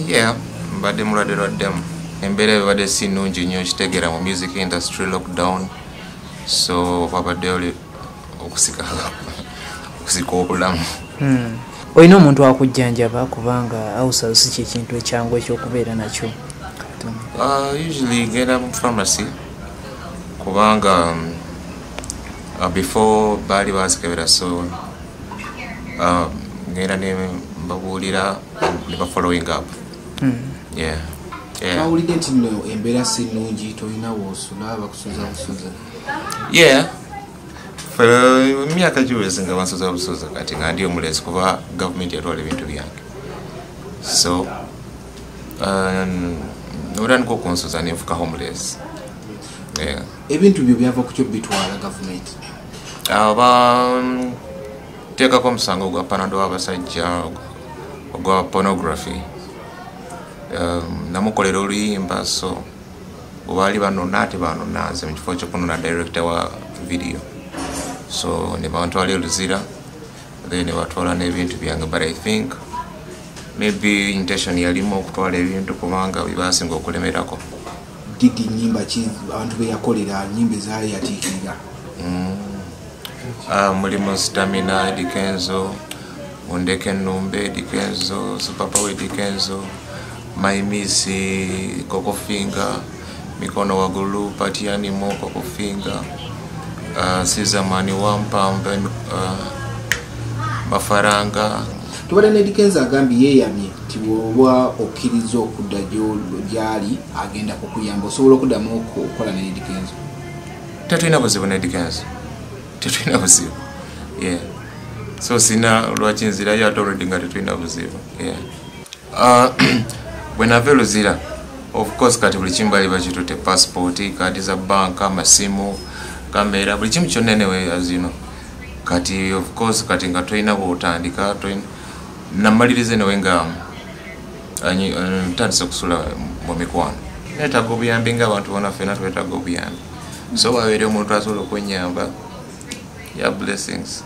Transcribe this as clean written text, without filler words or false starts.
Yeah, mbadde mulwadde lwaddemu. Embeera ebadde si nnungi nnyo, kitegeera mu music industry lockdown, so babadde oli okusika obulamu. Olina omuntu akujjanjaba kubanga ulcers si kyekintu ekyangu ekyokubeera nakyo? Usually ngenda mu pharmacy kubanga before baali bazikebera, so ngenda ne mbabuulira ne ba following up. Yeah. Bawulidde nti nno embeera si nnungi, tolina woosula, bakusuza busuza. Yeah. Emyaka giweze nga bansuza busuza, kati nga ndi omulezi kuba gavumenti yatwala ebintu byange. So otandika okunsuza nenfuka homeless. Yeah. Ebintu byo byava ku kyo bitwala gavumenti? Teekako omusango gwa panado w'abasajja ogwa pornography. Namukolera oluyimba, so bwebaali banona ate banona nze mu kifo ky'okunona director wa video, so ne bantwala e Luzira, then ne batwala n'ebintu byange. But I think maybe intention yalimu okutwala ebintu kubanga bye basinga okulemerako. Didi nnyimba ki abantu be yakolera, nnyimba ezaayatiikirira? Mulimu Stamina Eddy Kenzo, Undeke Nnumbe Eddy Kenzo, Superpower Eddy Kenzo, My Miss Coco Finger, Mikono Waggulu, Party Animal Coco Finger, Sizamani Wampambe, Mafaranga. Tubadde ne Eddy Kenzo agambye yeeyamye nti bw'oba okkiriza okudda gy'ali agenda kukuyamba, osobola okuddamu okukola ne Eddy Kenzo? Tetulina buzibu ne Eddy Kenzo, tetulina buzibu. Yeah. So sina lwaki nzirayo ate already nga tetulina buzibu. Yeah. Bwe nava e Luzira, of course kati buli kimu bali bakitutte, passport, kaadi za banka, amasimu, kamera, buli kimu kyonna anyway, as you know. Kati of course kati nga tolina bw'otandika, namaliriza anyway nga ntandise okusula mu mikwano. Neetaaga obuyambi ng'abantu bonna, ffenna twetaaga obuyambi. So wabeere omuntu asobola okwennyamba. Yeah, blessings.